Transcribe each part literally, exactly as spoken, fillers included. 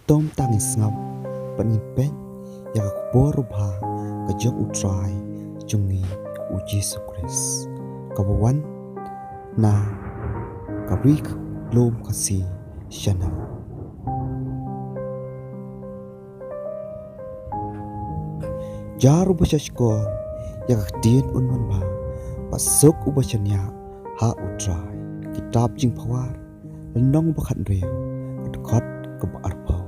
Tom tang ngin sngap bad ngin peit ïa ka khubor babha ka jong U Trai jong ngi U Jisu Khrist, kaba wan na ka Ri Lum Khasi Channel. Jar uba shah shkor ïa ka ktien un mon bha, bad suk uba shaniah ha U Trai. Kitab Jingphawar, lynnong ba khathynriew, ka dkhot kaba arphew.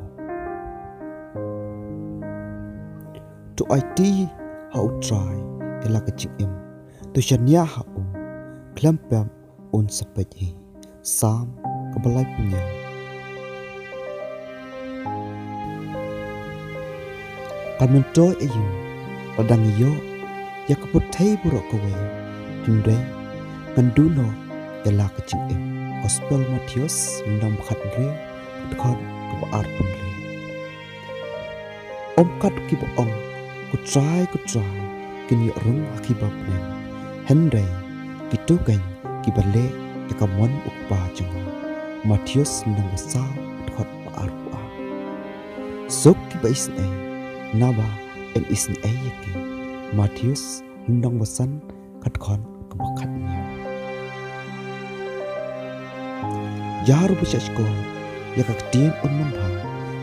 To aiti ha U Trai ïa la ka jingim, to shaniah ha u, khlem pep un sa peit hi. Salm kaba laiphew hynñiew. Kan myntoi aïu lada ngi ïoh ïa ka pyrthei baroh kawei, hynrei ngan duh noh ïa la ka jingim. Gospel Mathaios, lynnong ba khathynriew, ka dkhot kaba arphew hynriew. Ym kat kiba ong, Ko Trai, Ko Trai, kin ïoh rung ha ki bymman, hynrei kito kein kiba leh ïa ka mon U Kpa jong nga. Mathaios lynnong ba saw, ka dkhot ba arphew ar. Suk kiba isynei, naba yn isynei ïa ki. Mathaios lynnong ba san, ka dkhot kaba khathynñiew. Jar uba shah shkor ïa ka ktien un mon bha,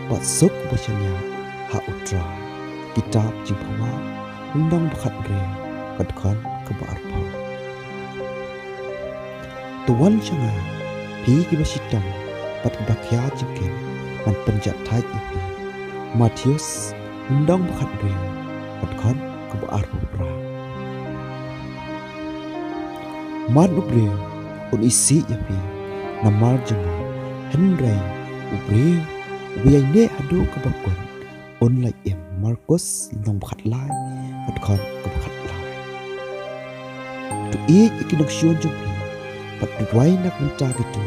bad suk uba shaniah ha U Trai. Kitab Jingphawar, lynnong ba khathynriew, ka dkhot kaba arphew. To wan sha nga, phi kiba shitom bad kiba khia jingkit, ngan pynjahthait ïa phi. Mathaios lynnong ba khathynriew, ka dkhot kaba arphew phra. Man u briew un isih ïa phi namar jong nga, hynrei u briew uba ïaineh haduh kaba kut un lait im. Markos lynnong ba khatlai, ka dkhot kaba khatlai. To ïeit ïa ki nongshun jong phi, bad to duwai na ka bynta kito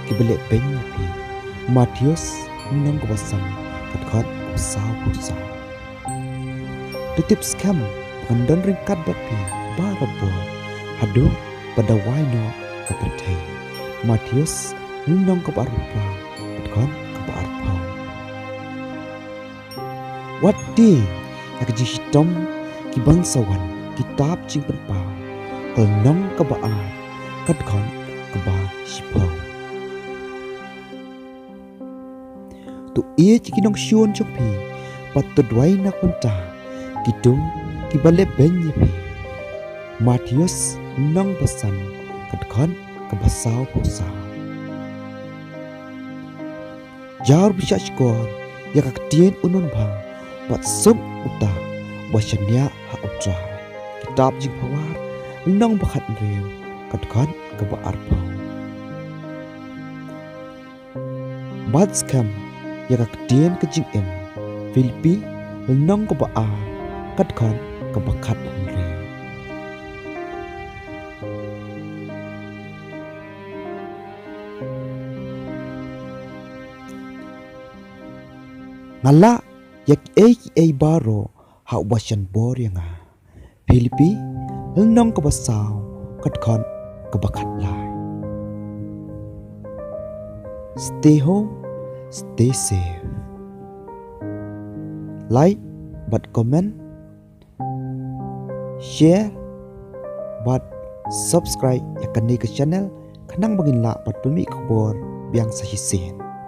kiba leh beiñ ïa phi. Mathaios lynnong kaba san, ka dkhot kaba sawphew saw. To tip skhem ba ngan don ryngkat bad phi barabor haduh ba da wai noh ka pyrthei. Mathaios lynnong kaba arphew phra, ka dkhot kaba arphew. Wat tieng ïa ka jingshitom ki ban sa wan. Kitab Jingpynpaw, ka lynnong kaba ar, ka dkhot kaba shiphew. To ïeit ïa ki nongshun jong phi, bad to duwai na ka bynta kito kiba leh beiñ ïa phi. Mathaios lynnong ba san, ka dkhot kaba sawphew saw. Jar uba shah shkor ïa ka ktien un mon bha, bad suk uta uba shaniah ha U Trai. Kitab Jingphawar, lynnong ba khathynriew, ka dkhot kaba arphew. Bad skhem ïa ka ktien ka jingim. Philippi lynnong kaba ar, ka dkhot kaba khathynriew. Nga lah ïa kiei kiei baroh ha uba shan bor ïa nga. Philippi lynnong kaba saw, ka dkhot kaba khatlai. Stay home, stay safe. Like bad comment, share bad subscribe ïa kane ka channel, khnang ba ngin lah ban pynmih khubor biang sa shisien.